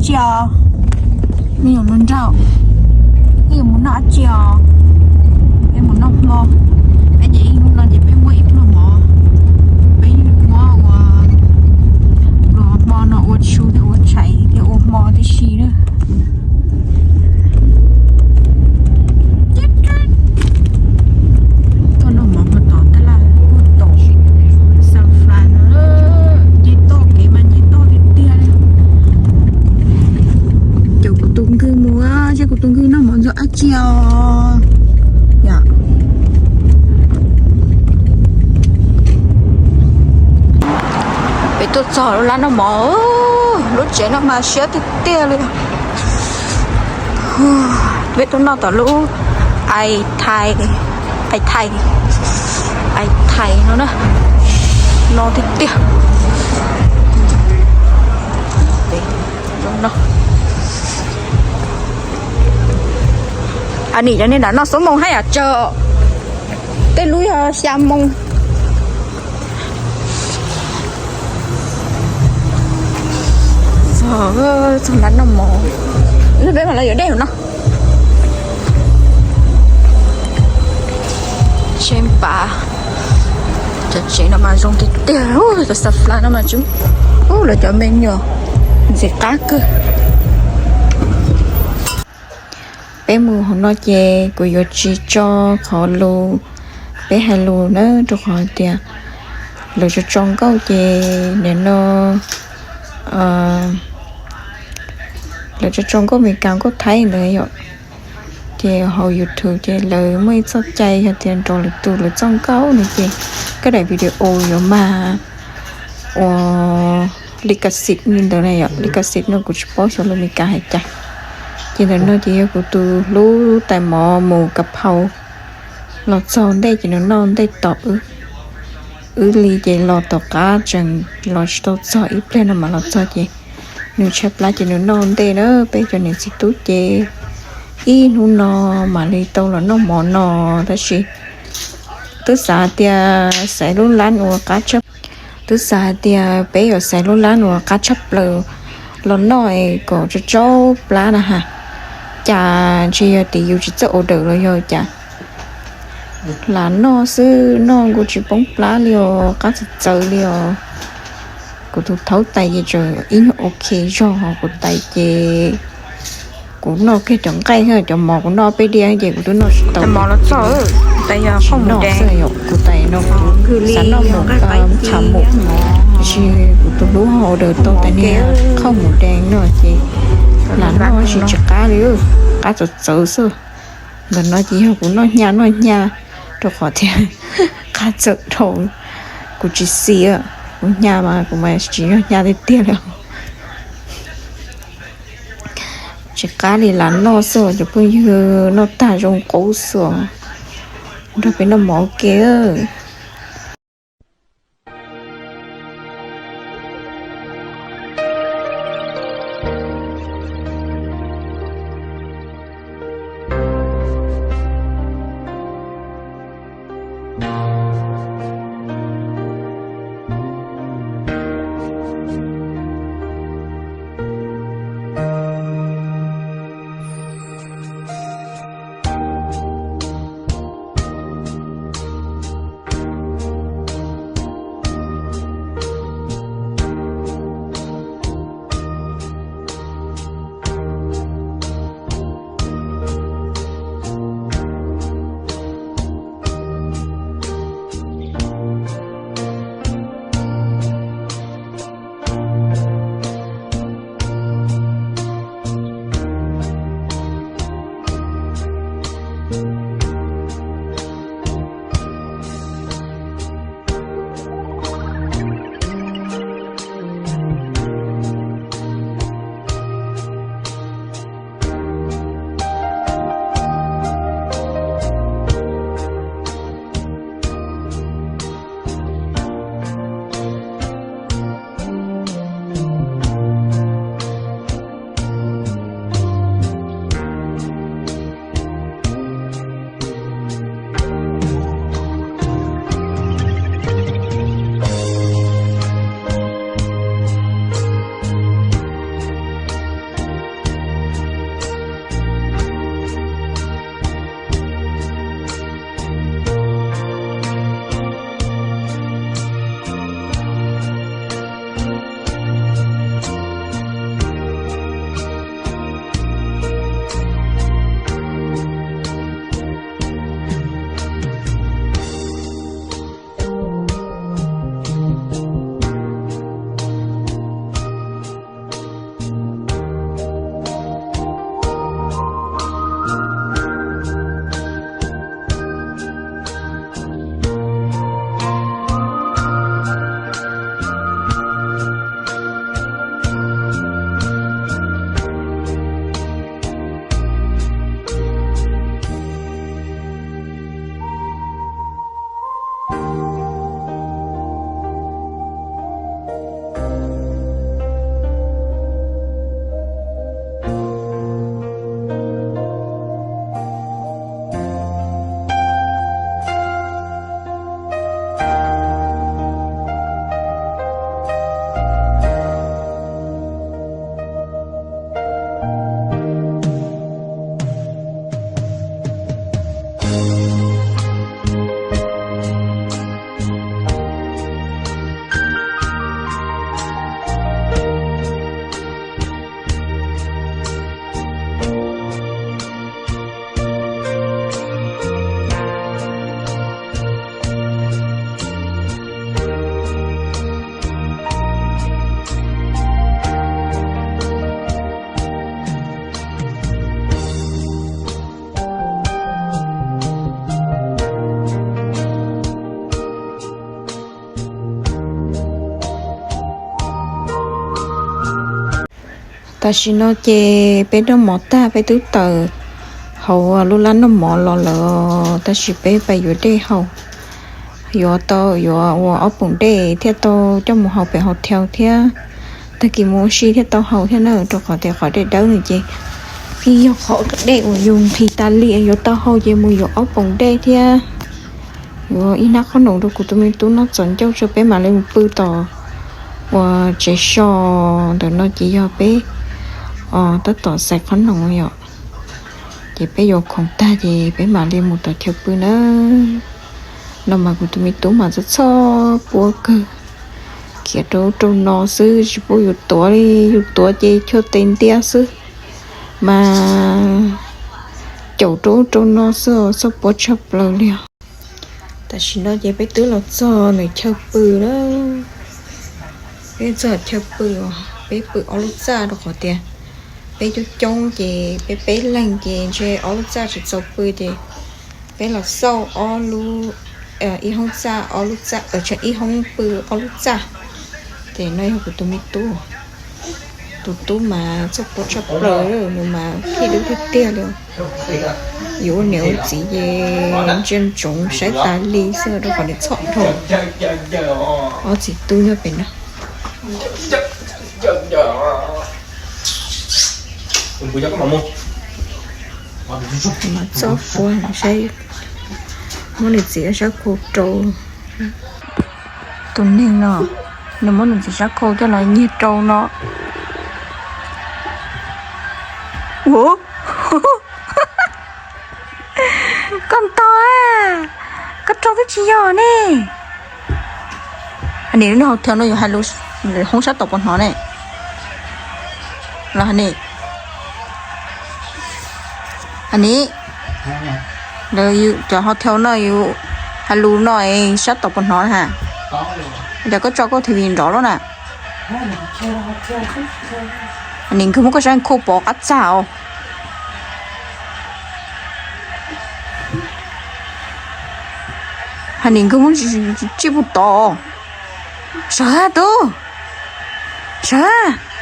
Tsiaj, me nyuam hluas nraug, nej yuav mus noj dab tsi os? Peb mus noj hmo. Peb ces ib hnub no ces peb muab ib pluag mov, peb muab ua pluag hmo no ua su thiab ua tshais thiab ua hmo tib si na. Tuaj noj mov puag tom tab laj, puag tom San Fran no, nce toj kev mas nce toj tiag tiag li. Caum kuv tus nkwg mus, seb kuv tus nkwg noj mov ntxuav dab tsi os. Yom. Peb tuaj txog lub lab noj mov, lub tsev no mas siab tiag tiag li. Peb tuaj noj tom lub Ai Thai, Ai Thai, Ai Thai no na, no tiag tiag. Anim cov niag nram no xuab moos haj yam tsawg, tej lub yog xya moos. Txog, txog lab noj mov, peb mam los yuav dej no. Tsev pas, cov tsev no mas zoo tiag tiag, cov San Fran no mas tseem, lawv cov me nyuam ntxim qab kawg. Peb mus hauv no ces kuv yuav tsis tso qhov lus peb hais lus na, rau qhov tias lawv tso tso nkauj ces nim no lawv tso tso nkauj Meskas nkauj Thaib ntawd yom. Ces hauv YouTube ces lawv muaj ib txoj cai hais tias nrog lwm tus lawv txoj nkauj no ces koj daim video yuav mag ua li ka xim li ntawd na yom, li ka xim no kuv tsis paub xyov lus Meskas hais cas. Ces ntawm no ces yog kuv tus hlub tais mov mus ka phau los txog ntej ces nws noj ntej tom wb. Wb li ces los tom qab tseem los tsis tau txog, ib pliag no mam los txog ces nws tshaib plab ces nws noj ntej na. Peb cov niam txiv tub ces ib hnub no mam li tau los noj mov no, tab sis twb xav hais tias xaiv lub lab uas qab tshaj, twb xav hais tias peb yuav xaiv lub lab uas qab tshaj plaws los noj es kom tsau tsau plab na ha. Cas ntshe yog tias yus tsis txawj order los yog cas, lam noj xwb noj kuj tsis poob plab li os, qab txawv txawv li os. Kuv tus thaub tais ces tseem ib nyuag ok zog, ho kuv tais ces kuv noj kiag cov nqaij, cov mov kuv noj peb diav ces kuv twb noj tsis tau. Mov los txog, tais yog qhauj mus deev, kuv tais no kuv xav noj mus qhauj mus, tiam sis kuv tus hlub ho order tau tais niag qhauj mus deev no ces lam noj tsis, tsis qab li, qab txawv txawv xwb. Ntawm no ces yog kuv noj hnyav noj hnyav, rau qhov tias qab txawv dhau, kuv tsis xis, kuv hnyav mas kuv mas tsis noj hnyav tiag tiag li. Tsis qab li, lam noj xwb cov phooj ywg, noj tag zoo qub xwb, nrog peb noj mov ua ke. Tam sim no ces peb noj mov tag, peb twb tawm hauv lub lab noj mov los lawm, tab sis peb pais yuav dej haus. Yuav tau, yuav ua ob poom dej thiaj tau coj mus haus pem haus thiau thiab. Tag kis mus ua si thiaj tau haus thiab na, rau qhov tias qhov dej dawb no ces yeej yog qhov dej uas yus nqhis tas li, yuav tau haus ces mus yuav ob poom dej thiab. Yuav ib hnab qhob noom rau kuv tus me tub noj txaus ncauj tso peb mam li mus pw tom uas tsev so. Ntawm no ces yog peb tab tom xais qhob noom yom. Ces peb yuav khoom tag ces peb mam li mus tom chaw pw na. No mas kuv tus me tub mas txhob txhob puab kawg, khiav rau ub rau no xwb, tsis pub yus tuav li. Yus tuav ces chua tes ntiab xwb, mas caum rau ub rau no xwb, txhob puab tshaj plaws li os. Tam sim no ces peb twb los txog nws chaw pw lawm. Peb txog chaw pw, peb pw ob lub txaj rau qhov tias peb coob coob ces peb peb leeg ces ntshe ob lub txaj tsis txaus pw ces peb los xauj ob lub, ib hoob txaj ob lub txaj, ib hoob pw ob lub txaj. Ces no yog kuv tus me tub, tus tub mas txhob puab tshaj plaws, nws mas khib dub tiag tiag li. Yuav ua niam ua txiv ces ntsia ntsoov saib tas li xwb rau qhov nws txhom dhau. Ob txiv tub nyob pem no. Txhob puab, saib, muab nws txiv sab khau rau. Tus neeg no, nws muab nws txiv sab khau coj los nyiag rau no. Ua, koj ntau, koj rau twb tsis yog ne. Nim lub niag hau thiau no yuav hais lus hoob sab tom puas hnov ne. Los nim, nim, lawv cov hau thiau no yus hais lus no es sab tom puas hnov na ha. Cas koj tso koj TV nrov lawm na. Nim nkawd muab koj sab khau pov qab txag os. Hais nim nkawd muab tsij puag tod. Sawv tub, sawv.